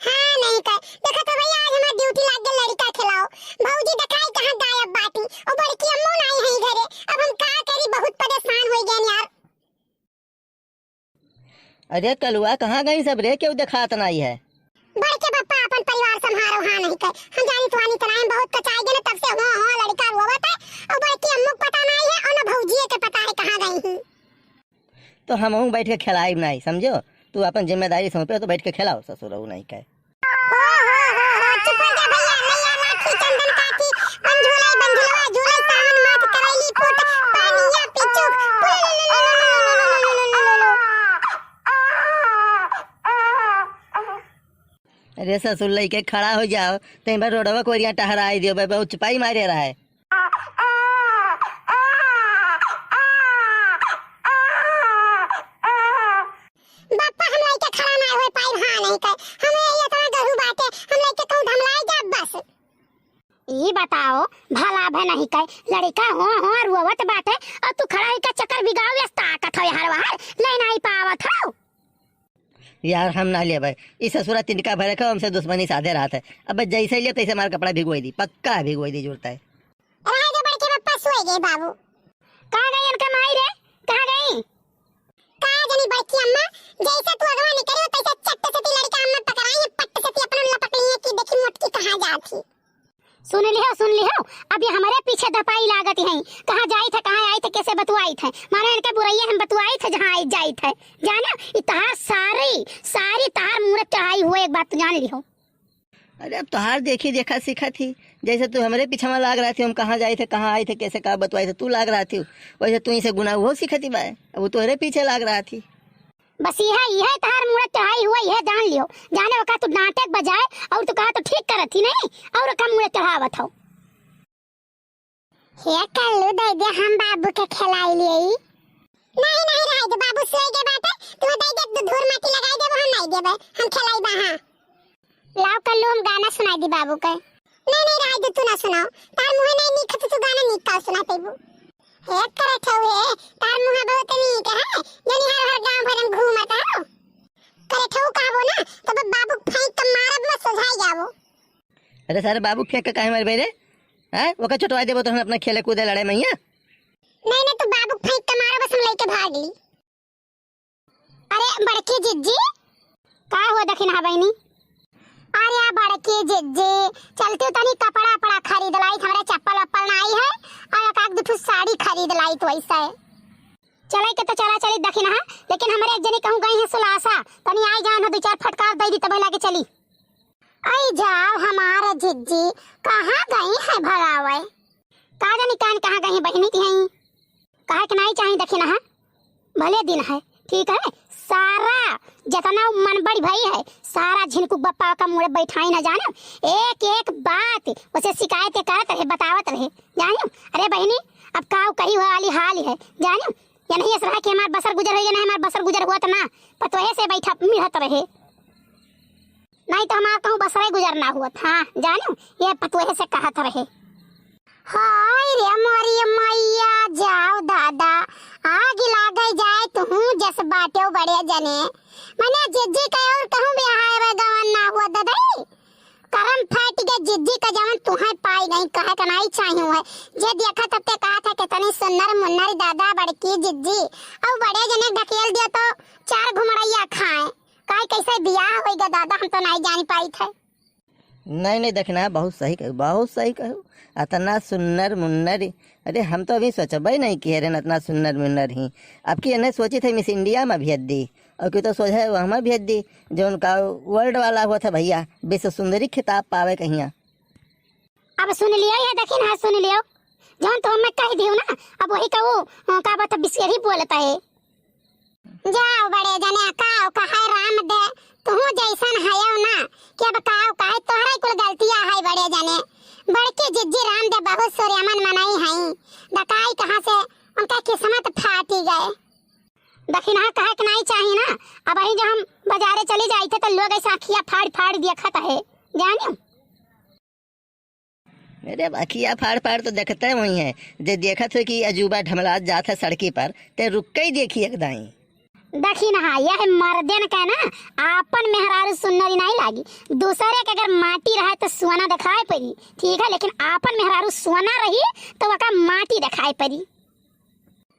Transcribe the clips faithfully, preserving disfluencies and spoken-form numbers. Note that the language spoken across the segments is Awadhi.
हाँ, नहीं कहे। देखा तो भैया, आज हमार ड्यूटी लाग गई लड़का खेलाओ। भौजी देखाई कहाँ गायब बाटी। और बड़की अम्मो नहीं है घरे। अब हम का करी, बहुत परेशान हो गए यार। अरे कलुआ, कहाँ गई सब रे? केहू देखात नाई है। बड़के पप्पा अपन परिवार संभारो, हाँ नहीं कहे। हम जानी तुहानी तनाई बहुत कचाई गए, तब से हो हो लड़का रोवत है। और बड़की अम्मू के पता नाई है और न भौजिए के पता है कहाँ गई हैं। तो हमहू बैठ के खेलाइब नाई, समझो? तू अपन जिम्मेदारी सौंपे हो तो बैठ के खेलाओ, ससुरऊ नहीं कहे। हो, हो, हो, हो, चुप हो जा भैया, नैया लाठी चंदन काठी, बन झूले, बन झुलवा झूले, सावन माथ करैली फूट, पानिया पिचुक, अरे ससुर लइके खड़ा हो जाओ, तई बार रोडवा कोरिया टहराई दियो, बे, बे, उचपाई मारे रहा है। बप्पा, हम लइके खड़ा ना होए पाइब, हाँ नहीं कहे। हमें ये इतना गहू बाटे, हम लइके कहूँ धमलाई जाब बस। ई बताओ, भला भे नहीं कहे, लड़का हो हो रोवत बाटे, और तू खड़ा होइके चक्कर बिगाओ, यस ताकत हो यार, बाहर ले नहीं पावत हो। यार, हम ना लेबे, ई ससुरा तिनका भरे का हमसे दुश्मनी साधे रहत है। अब जैसे लियो तैसे हमार कपड़ा भिगोई दी, पक्का भिगोई दी जरूरत है। रहे दे बड़के पप्पा, सोए गए बाबू। कहाँ गई इनका माई रे? कहाँ गई? का जानी बड़की अम्मा, जैसे तू अगवा निकली हो, तैसे चट्ट से ती लड़का अम्मा पकड़ाई है, पट्ट से ती अपन लपक ली है कि देखी मोटकी कहाँ जात ही। सुन लिहो, सुन लिहो, अब ये हमारे पीछे धपाई लागत हैं, कहाँ जाइत है, कहाँ आइत है, कैसे बतुआइत है, मानो इनके बुरैया हम बतुआइत है, जहाँ आइत जाइत है, जानो, ई तहार सारी, सारी तहार मूरत चढ़ाई हुए, एक बात जान लिहो। अरे, अब तोहार देखी देखा सीखत ही, जैसे तू हमरे पीछवा लाग रहा थी, हम कहाँ जाइत है, कहाँ आइत है, कैसे का बतवाइत है, तू लाग रहा थी, वैसे तू इसे गुना वो सीखती बा, अब वो तोहरे पीछे लाग रहा थी। बस यह, यह तोहार मूरत चढ़ाई हुआ, यह जान लियो, जाने ओका तू डांटे के बजाय और तू कहा तो ठीक करत ही नहीं, और का मूरत चढ़ावत हो। हे कल्लू, दे दे, हम बाबू के खिलाई लिए। नहीं, नहीं, रहे दे, बाबू सोए गए बाटे, तू दे दे, धूर माटी लगाई देबो, हम नहीं देबे, हम खिलाई बा, हाँ। लाओ कल्लू, हम गाना सुनाई दी बाबू के। नहीं, नहीं, रहे दे, तू ना सुनाओ, तार मुँह नहीं नीक, तू गाना नीक का सुना पेबू। हे करे ठेऊ हे, तार मुँह बहुत नीक है, जनी हर हर गाँव भरन घूमत है। करे ठेऊ कहबो ना, तब बाबू फेंक के मारब, मैं सोझाई जाबो। अरे सारे बाबू फेंक के काहे मारबे रे? हैं? ओका चोटवा देबो तो हम अपना खेले कूदे लड़े मैया। नहीं, नहीं, तू बाबू फेंक के मारो, बस हम लेके भाग ली। अरे बड़की जिज्जी, का हुआ दखिनहा बहिनी? अरे बड़की जिज्जी, चलती तनी कपड़ा, कपड़ा खरीद लाई, हमरे चप्पल वप्पल ना आई है, और एक आध दो ठो साड़ी खरीद लाई तो ऐसा है। चले के तो चला चली दखिनहा, लेकिन हमरे एक जनी कहूँ गई है सुलासा, तनी आई जान हो, दो चार फटकार दे दी तब लागे चली। आई जाओ हमार जिज्जी, कहाँ गई है भगावे? का जानी कान कहाँ गई बहिनी की हई? कहे के नाई चाही दखिनहा, भले दिन है, ठीक है, सारा जतना मन बड़ी भई है, सारा झिनकू बप्पा का मुड़े बैठाई न जाने, एक एक बात उसे शिकायत करत रहे, बतावत रहे, जानियो। अरे बहिनी, अब का कही हुआ वाली हाल है, जानियो, या नहीं ऐसा रहा कि हमार बसर गुजर हो, या नहीं हमार बसर गुजर हुआ तो ना, पतोहे से बैठा मिढ़त रहे। नहीं तो हमार कहूँ बसरे गुजर ना हुआ था, जानियो, ये पतोहे से कहत रहे। हाय रे मोरी मैया, जाओ दादा, आग लागे जाए तुहूँ जस बाटेउ बड़े जने। मने जिज्जी के और कहूँ बियाह रे गवन ना हुआ ददई। करम फाट के जिज्जी का जवन तुहे पाई गई, कहे का नाई चाही हुए। जे देखा तब ते कहा था कितनी सुन्नर मुन्नर दादा बड़की जिज्जी। और बड़े जने ढकेल दिया तो चार घुमड़ैया खाए। काहे कैसे बियाह होई गा दादा, हम तो नाई जान पाई थे। नहीं, नहीं, देखना, बहुत सही कहू, बहुत सही कहू। अतना सुन्नर मुन्नर, अरे, हम तो अभी सोचबे नहीं किहे रहन, अतना सुन्नर मुन्नर ही। अब की इन्हें सोची थे मिस इंडिया में भेज दी, और की तो सोचे वह में भेज दी, जो उनका वर्ल्ड वाला हुआ था भैया, विश्व सुंदरी खिताब पावे कहिया। अब सुन लियो, ये देखिन, हाँ, सुन लियो, जौन तो मैं कह दियो ना, अब वही का वो, अ, का बात बिस्केट ही बोलता है। जाओ बड़े जने, काव कहे राम दे, तुहू जैसन हयो ना, कि अब काव कहे तोहरे कुल गलतियाँ है बड़े जने। बड़की जिज्जी राम दे बहुत सूर्यमन मनई हई, दकाई कहाँ से उनका किस्मत फाटी गए। दखिनहा कहे के नाई चाही ना, अब वही जो हम बाजारे चली जाई थे तो लोग ऐसा अखिया फाड़ फाड़ देखत है, जानियो। अरे, अखिया फाड़ फाड़ तो देखते हुई है, जे देखत हो कि अजूबा ढमलात जात है सड़की पर, ते रुक के ही देखी एक दाई। दखिनहा, यह मर्दन का ना, आपन मेहरारू सुन्नरी नाई लागी। दूसरे के अगर माटी रहे तो सोना देखाए परी, ठीक है, लेकिन आपन मेहरारू सोना रही तो ओका माटी देखाए परी।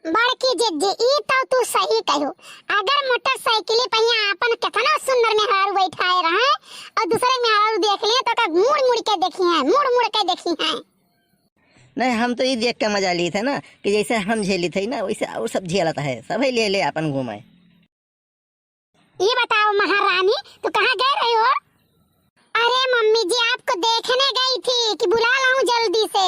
बड़की जिज्जी, ई तो तू सही कहो। अगर मोटरसाइकिल पहिया आपन केतना सुंदर मेहरारू बैठाए रहे और दूसरे मेहरारू देख लिए तो ओका मुड़ मुड़ के देखी हैं, मुड़ मुड़ के देखी हैं। नहीं, हम तो ई देख के मजा ली थे ना कि जैसे हम झेली थे ना वैसे और सब झेलत है, सब ले ले आपन घूमे। ये बताओ महारानी, तू कहाँ गए रही हो? अरे मम्मी जी, आपको देखने गई थी कि बुला लाऊं जल्दी से।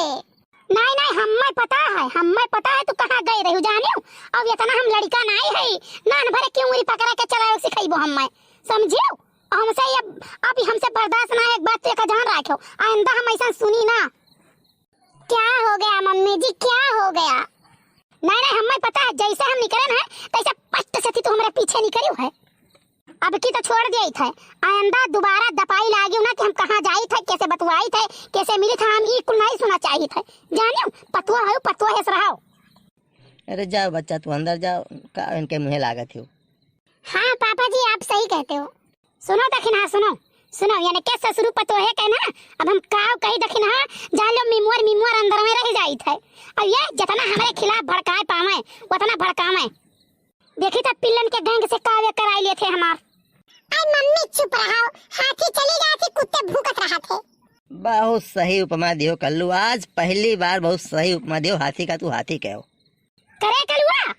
नहीं, नहीं, हमें पता है, हमें पता है तू कहाँ गए रही हो, जाने हो? अब इतना हम लड़का नहीं है, नान भरे क्यों उरी पकड़ा के चलाओ सिखाइबो हमें, समझियो? हमसे ये, अब हमसे बर्दाश्त ना है, एक बात तो एक जान रखो, आइंदा हम ऐसा सुनी ना। क्या हो गया मम्मी जी, क्या हो गया? नहीं, नहीं, हमें पता है, जैसे हम निकले हैं, तैसे पट्ट से तू हमारे पीछे निकली है। अब की तो छोड़ दिया था, आइंदा दोबारा दपाई लागी ना कि हम कहाँ जाई थे, कैसे बतुआई थे, कैसे मिली था, हम ई कुल नहीं सुना चाहिए थे। जानियो, पतुआ हो, पतुआ हेस रहो। अरे जाओ बच्चा, तू अंदर जाओ, का इनके मुँहे लागत हो? हाँ पापा जी, आप सही कहते हो। सुनो दखिनहा, सुनो, सुनो, यानी के ससुरु पतोहे के ना, अब हम काव कही दखिनहा, जान लो मिमुअर, मिमुअर अंदर में रह जाई थे। अब ये जितना हमारे खिलाफ भड़काए पावे, उतना भड़कावे। देखी तो पिल्लन के गैंग से कावे कराई लिए थे हमार। आई मम्मी चुप रहो, हाथी चली गया थी, कुत्ते भूकत रहा थे। बहुत सही उपमा दियो कल्लू, आज पहली बार बहुत सही उपमा दियो, हाथी का तू हाथी कहो। करे कलुआ,